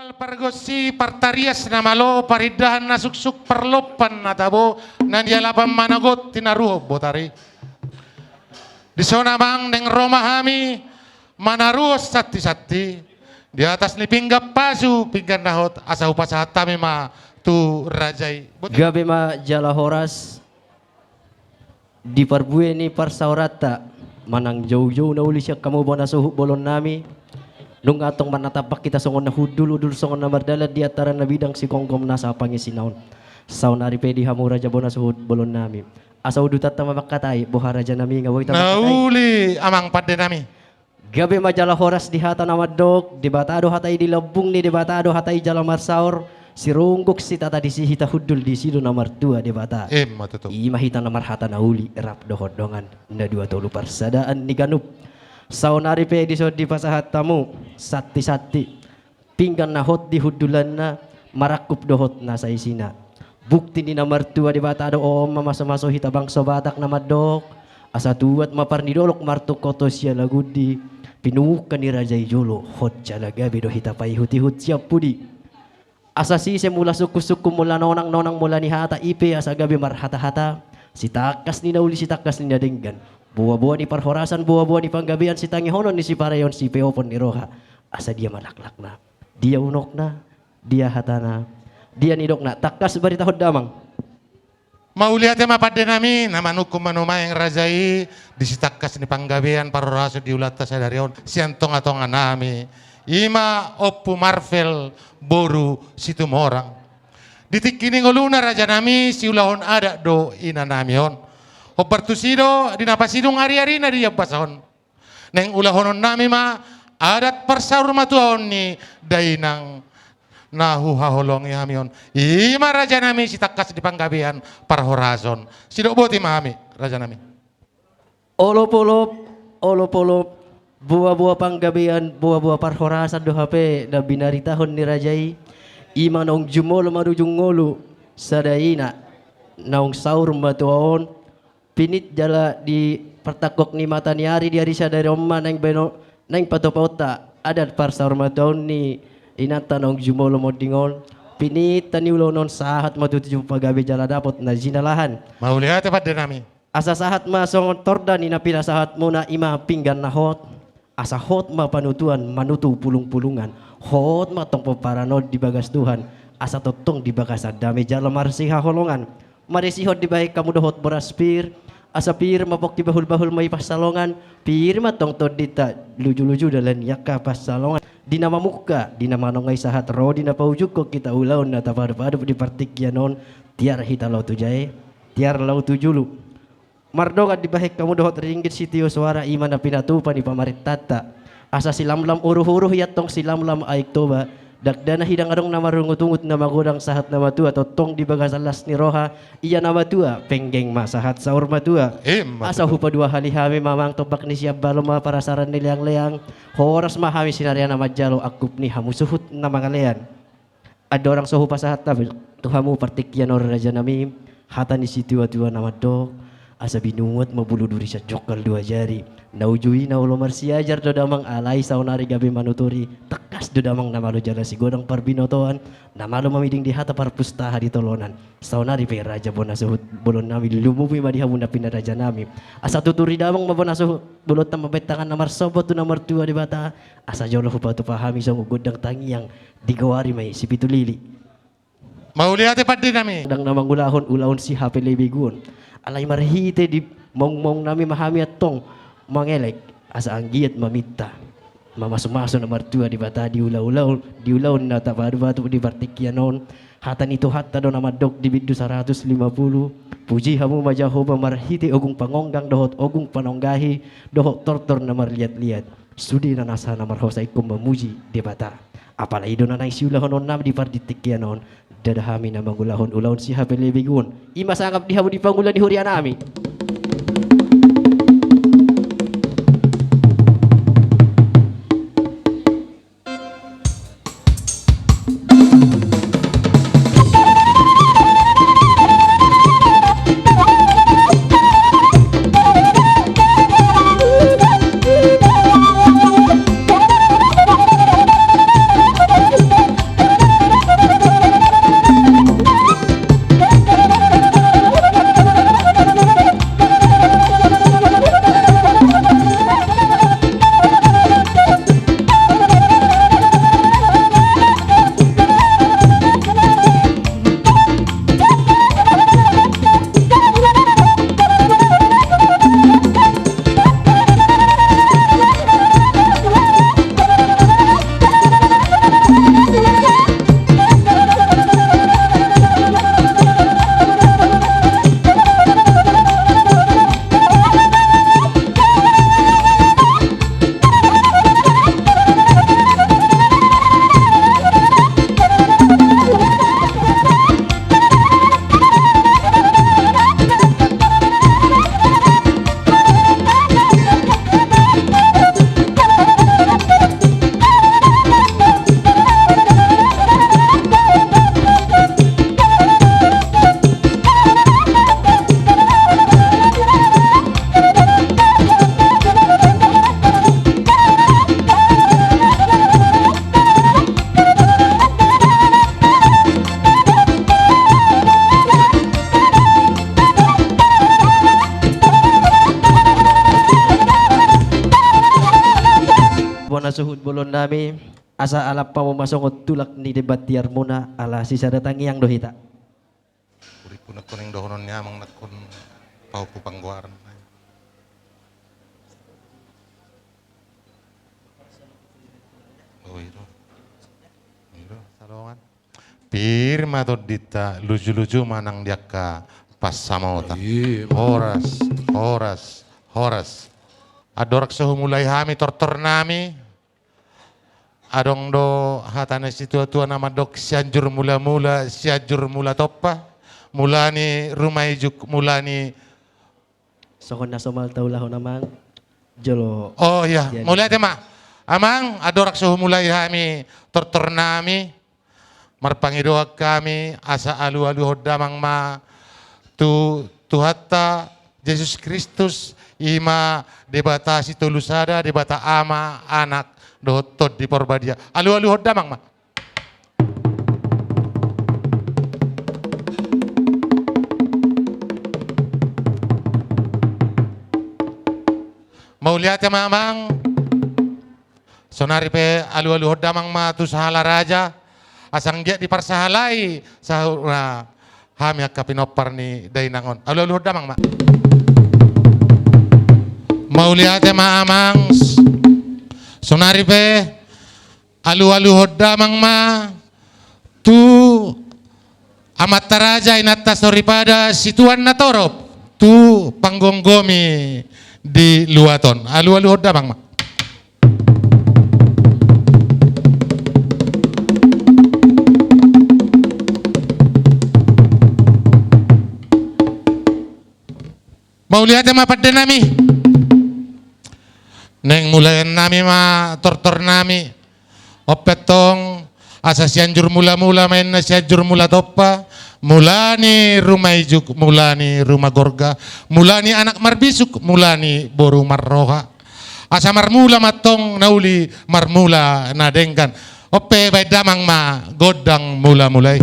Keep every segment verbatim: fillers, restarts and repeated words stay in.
Pargonsi, partarias na malo, parindahan na suksuk, parlompan na tabo, na nialapan manogot tinaruhon botari. Dison amang, naeng ro ma hami manaruhon santisanti di atas ni pinggan pasu, pinggan na hot, asa hupasahat hami ma tu raja i. Gabe ma jala horas. Di parbue ni parsaoranta, manang joujou na uli sian hamu bona suhut bolon nami. Nunga antong marnatampak hita songon na hundul, hundul songon na mardalan di antara na bidang sigomgom nasa pangisina on. Saonari pe di hamu raja bona suhut bolon nami, asa udutanta ma mangkatai, boha raja nami, nga boi hita mangkatai? Na uli amang pande nami. Gabe ma jala horas di hata na mandok, Debata do hata i, di lambung ni Debata do hata i jala marsaor. Sirungguk sitata disi, hita hundul disi do na martua Debata. Ima tutu. Ima hita na marhata na uli rap dohot dongan, na dua tolu parsadaan ni ganup. Saonari pe dison dipasahat hamu santisanti, pinggan na hot di hundulanna, marangkup dohot nasa isina. Bukti ni na martua Debata do on, mamasumasu hita bangso Batak na mandok, asa tuat ma par ni dolok martungkothon sialagundi, pinungka ni raja i jolo, hot jala gabe do hita paihutihut sian pudi. Asa sise mula sungkunsungkun, mula nonangnonang, mula ni hata i pe asa gabe marhatahata, sitangkas ni na uli, sitangkas ni na denggan, boaboa ni parhorasan, boaboa ni panggabean, sitangihonon ni sipareon, sipeopon ni roha. Asa dia ma laklakna? Dia unokna? Dia hatana? Dia nidokna? Tangkas baritahon damang. Mauliate ma pande nami, na manungkun manumaeng raja i, di sitangkas ni panggabean parhorasan di ulaonta sadari on, sian tongatonga nami, ima Ompu Marvel boru Situmorang. Di tingki ni ngoluna raja nami, siulahon adat do ina nami on. Hombar tusi do, di na pasidung ariarina di ambas on, naeng ulahonon nami ma adat parsaurmatuaon ni dainang na huhaholongi hami on. Ima raja nami, sitangkas ni panggabean parhorasan. Sidok boti ma hami raja nami. Olopolop, olopolop, boaboa panggabean, boaboa parhorasan do hape na binaritahon ni raja i. Ima naung jumolo marujung ngolu sada ina, naung saurmatua on. Pinit jala di partangkok ni mata ni ari, di ari sadari on ma naeng baen, naeng patupaonta adat parsaurmatuaon ni inanta naung jumolo monding on. Pinit tani ulaon on, sahat ma tutu jumpa gabe jala dapot na jinalahan. Mauliate pande nami. Asa sahat ma songon torda ni na pinasahatmuna, ima pinggan na hot. Asa hot ma panutuan, manutu pulungpulungan. Hot ma tong pomparan on di bagas Tuhan, asa tongtong di bagasan dame jala marsihaholongan. Marisihon dibahen hamu dohot boras pir, asa pir ma pongki, bahulbahul ma i pansalongan. Pir ma tong tondinta, lujuluju dalan ni angka pansalongan. Di na mamungka, di na manongai, sahat ro di na paujungkon hita ulaon na tapadupadup di partingkian on. Tiar hita laho tu jae, tiar laho tu julu. Mardongan dibahen hamu dohot ringgit sitio soara, ima na pinatupa ni pamarentanta. Asa silamlam uruhuruh i antong silamlam Aek Toba, dakdanak hidang adong na marungutungut na magodang sahat na matua tongtong di bagasan las ni roha. Ia na matua penggeng ma sahat saurmatua. Ima tutu. Asa hupadua hali hami ma amang, tombak ni sian balon ma parasaran ni leangleang. Horas ma hami sinariana manjalo angkup ni hamu suhut na mangalean. Andorang so hupasahat hami tu hamu partingkian on raja nami, hata ni situatua na mandok, asa binuat ma bulu duri sian jongkal dua jari. Na uju i na olo marsiajar do damang, alai saonari gabe manuturi, tangkas do damang na malo jala sigodang parbinotoan, na malo mamiding di hata, parpustaha di tolonan. Saonari pe raja bona suhut bolon nami, lumobi ma di hamu na pinaraja nami. Asa tuturi damang ma bona suhut bolonta mambahen tangan na marsomba tu na martua Debata, asa jolo hupatupa hami songon gondang tangiang di goari ma i Sipitulili. Mauliate pande nami. Ndang na mangulahon ulaon sihapelebeguon. Alai marhite di maungmaung nami ma hami antong mangelek, asa anggiat maminta, mamasumasu na martua Debata di ulaulaon, di ulaon na tapadupadup di partingkian on. Hata ni Tuhanta do na mandok di bindu saratus lima pulu: Puji hamu ma Jahowa marhite ogung pangonggang dohot ogung panonggahi dohot tortor na marliatliat. Sude na nasa na marhosa ingkon mamuji Debata. Apala i do na naeng siulahononnami di partingkian on, ndada hami na mangulahon ulaon sihapelebeguon. I ma sangap di hamu di pangula ni huria nami. Ulaon nami, asa alap hamu ma songon tulak ni debat tiar muna, ala sisada tangiang do hita. Urippu nangkon, naeng dohonon ni amang nangkon pahompu panggoaran. Oh, i do. I do. Salongan. Pir ma tondinta, luju-luju ma nang di angka pansamotan. Iya, Bang. Horas, horas, horas. Andorang so humulai hami tortor nami, adong do hata ni situa-tua na mandok: Sianjur Mula-mula, Sianjur Mula Tompa, mula ni ruma ijuk, mula ni Songon na somal taulahon, Amang, jolo. Oh iya, jadi. Mauliate ma, Amang, andorang so humulai hami tortor nami, marpangidoan hami asa alu-aluhon damang ma tu Tuhanta Jesus Kristus, i ma Debata Sitolu Sada, Debata Ama, Anak, dohot Tondi Porbadia. Alu-aluhon damang ma. Mauliate ma, Amang. Sonari pe alu-aluhon damang ma tu sahala raja, asa anggiat diparsahalai sahat na hami angka pinompar ni dainang on. Alu-aluhon damang ma. Mauliate ma, Amang. Sonari pe alu-aluhon damang ma tu amanta raja, inanta soripada, situan na torop, tu panggomgomi di luat on. Alu-aluhon damang ma. Mauliate ma pande nami. Naeng mulaion nami ma tortor nami. On pe antong, asa Sianjur Mula-mula ma inna Sianjur Mula Tompa, mula ni ruma ijuk, mula ni ruma gorga, mula ni anak marbisuk, mula ni boru marroha. Asa marmula ma antong na uli, marmula na denggan. On pe baen damang ma gondang mula-mula i.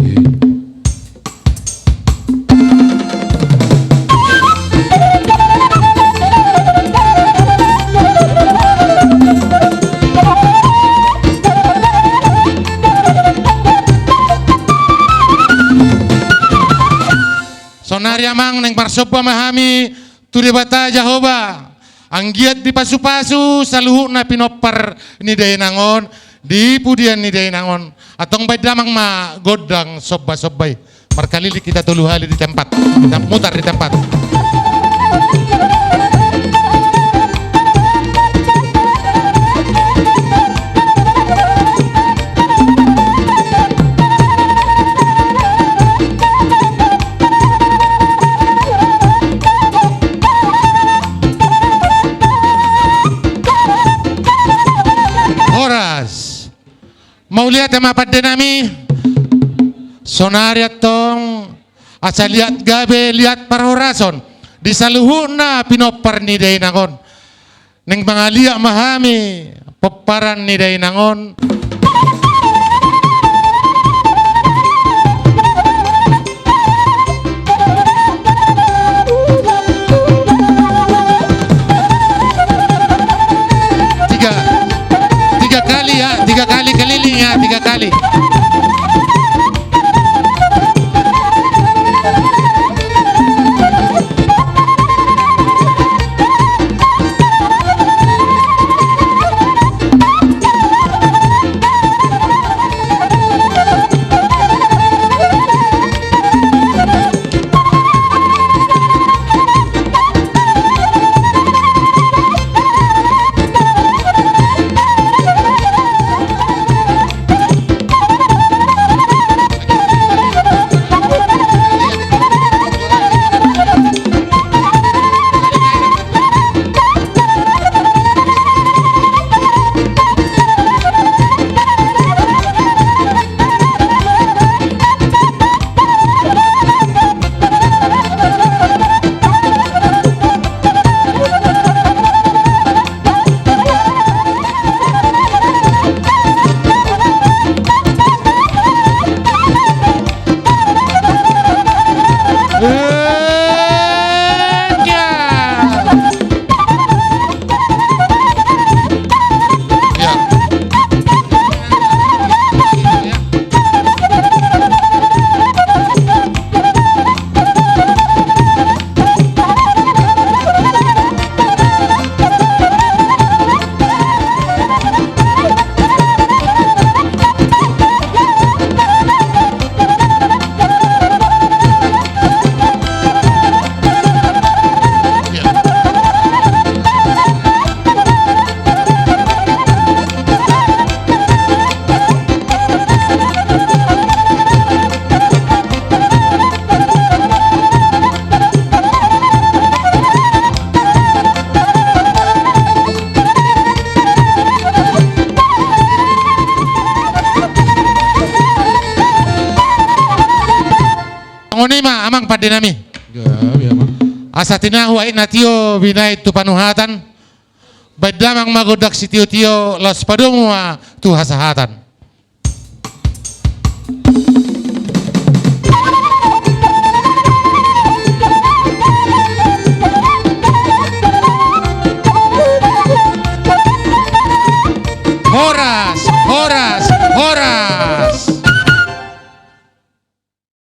Sonari, Amang, naeng marsomba ma hami tu Debata Jahowa, anggiat dipasu-pasu saluhutna pinompar ni dainang on, di pudian ni dainang on. Antong baen damang ma gondang somba-somba i. Markaliling hita tolu hali di tempat. Kita mutar di tempat. Horas. Mauliate ma pande nami. Sonari antong, asa liat gabe, liat parhorason di saluhutna pinompar ni dainang on. Naeng mangaliat ma hami pomparan ni dainang on. Tiga, tiga kali ya, tiga kali keliling ya, tiga kali. Amang pande nami. Gabe, Amang. Asa tinahu aek na tio binahen tu panuhatan. Baen damang ma gondang sitio-tio, laos padomu ma tu hasahatan.